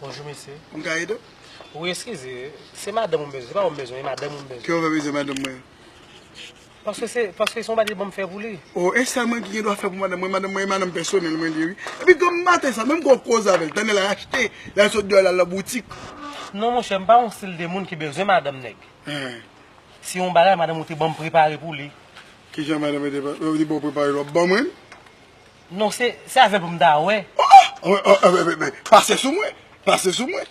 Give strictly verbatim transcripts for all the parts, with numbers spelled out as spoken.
Bonjou, mesye. M ka ede w? Wi, eskize, se madanm ou m bezwen, se pa ou m bezwen, e madanm ou m bezwen. Ki w fè bezwen madanm mwen? Paske se, paske se yon bagay li ban m fè pou li. O, e sèl mwen ki gen dwa fè pou madanm mwen, madanm mwen e madanm pèsonèl mwen li ye, wi. Epi granm maten sa, menm gwo koze avè l, tande l al achte, l al sot deyò, l al nan boutik. Non, monchè, m pa yon stil de moun ki bezwen madanm nèg. Hen. Se yon bagay madanm ou te ban m prepare pou li. Kijan madanm mwen te, te ba w prepare l, w ap ban mwen? Non, se, se avè l pou m ta wè. Oh, oh, oh, oh, oh, oh, pase sou mwen. Pase sou mwen.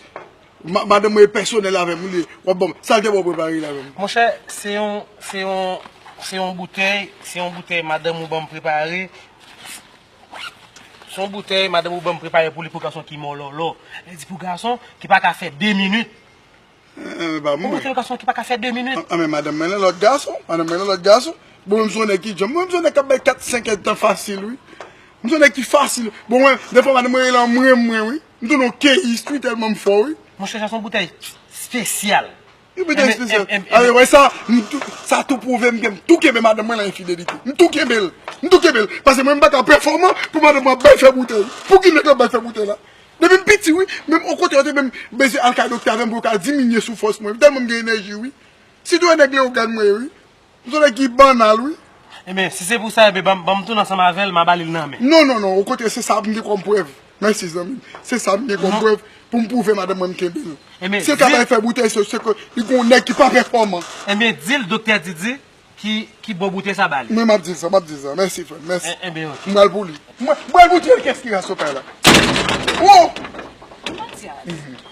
Ma- Madanm mwen e pèsonèl avè m, li, w ap ban m. Sa l te ba w prepare la menm? Monchè, se yon, se yon, se yon boutèy, se yon boutèy madanm ou ban m prepare. Se yon boutèy madanm ou ban m prepare pou li, pou gason ki mòlòlò. Li di pou gason ki pa ka fè de minit. Eh, eh, ba Ou mwen. Monchè, yon gason ki pa ka fè de minit. Ah, men madanm mwen lan lòt gason. Madanm mwen lan lòt gason. Bon, mwen m se yon nèg ki djanm. Mwen m se yon nèg k ap bay kat senk èdtan fasil, wi. Mwen m se yon nèg ki fasil. Bon, mwen, defwa madanm mwen rele an mwen, mwen, wi. M tounen yon keyis, wi, tèlman m fò, wi. Monchè, sa se yon boutèy espesyal. Yon boutèy Enben, espesyal. enben, Ale, enben. Wè sa, m tou- sa tou pwouve m ke m tou kenbe madanm mwen lan enfidelite. M tou kenbe l. M tou kenbe l. Paske mwen, m pa ka pèfòman pou madanm mwen ap bay fè boutèy. Pou ki nèg la ap bay fè boutèy la? Depi m piti, wi. Menm okontrè, yo te menm bezwen al kay doktè avè m pou yo ka diminye sou fòs mwen. Tèlman m gen enèji, wi. Sitou yon nèg Leyogàn mwen ye, wi. M se yon nèg ki bannal, wi. Enben, si se pou sa, enben, ban, ban m tounen ansanm avè l, m a ba li l nan men. Non, non, non. Okontrè, se sa m gen kòm prèv. Mèsi, zanmi m. Se sa m gen kòm Non. prèv pou m pwouve madanm mwen m kenbe l. Enben, Si l ka di- bay fè boutèy, se, se ke li gen yon nèg ki pa pèfòman. Enben, di l doktè Didi ki, ki bon boutèy sa ba li. Mwen, m ap di l sa, m ap di l sa. Mèsi, frè m. Mèsi. En- enben, ok. M pral pou li. Mwen, m pral pou Dieu, qu'est-ce qui reste au père là? Oh! Matyas,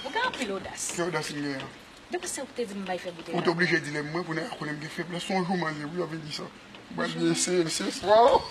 ou gen anpil odas. Ki odas m genyen? Depi se ou ki te di m bay fè boutèy Ou la. te oblije di l e mwen pou nèg la konnen m gen feblès. Se yon jou m ale, wi, w ap vin di sa. M pral eseye l se swa.